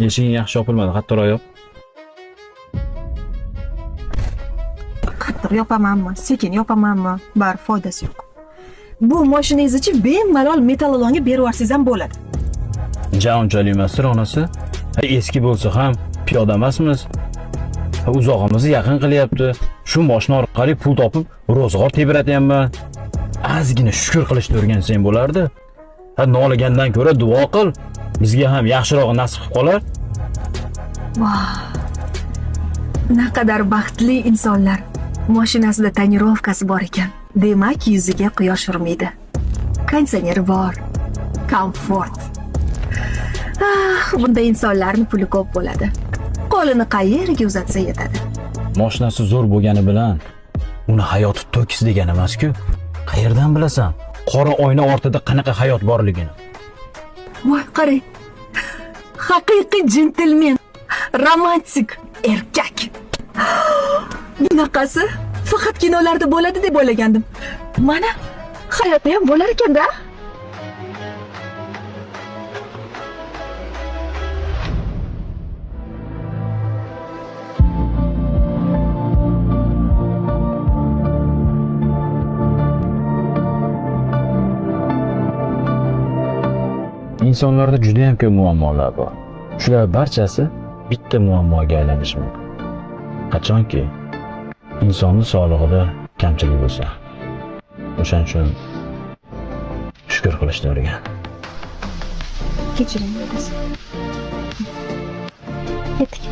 Eshiging yaxshi yopilmadi, qattiqroq yop. Qattiq yopamanmi, sekin yopamanmi, bari foydasi yo'q. Bu mashinangizni bemalol metallolonga berib yuborsangiz ham bo'ladi. Ja unchalik emasdir onasi. Ha, eski bo'lsa ham piyoda emasmiz. Ha, uzog'imizni yaqin qilyapti. Shu mashina orqali pul topib ro'zg'or tebratyapman. Ozgina shukr qilishni o'rgansang bo'lardi. Ha, noligandan ko'ra duo qil. Bizga ham yaxshirog'i nasib qilib qolar. Voh! Naqadar baxtli insonlar. Mashinasida tonirovkasi bor ekan. Demak, yuziga quyosh urmaydi. Konditsioneri bor. Komfort. Ah, bunday insonlarning puli ko'p bo'ladi. Qo'lini qayerga uzatsa yetadi. Mashinasi zo'r bo'lgani bilan uni hayoti to'kis degani emas-ku. Qayerdan bilasan? Qora oyna ortida qanaqa hayot borligini. Voy, qarang. Haqiqiy jentelmen, romantik erkak. Bunaqasi faqat kinolarda bo'ladi deb o'ylagandim. Mana, hayotda ham bo'lar ekanda. Insonlarda juda ham ko'p muammolar bor. Shular barchasi bitta muammoga aylanishi mumkin. Qachonki insonni sog'lig'ida kamchilik bo'lsa. O'shaning uchun shukr qilishni o'rgan. Kechiring, dadasi. Ketdik.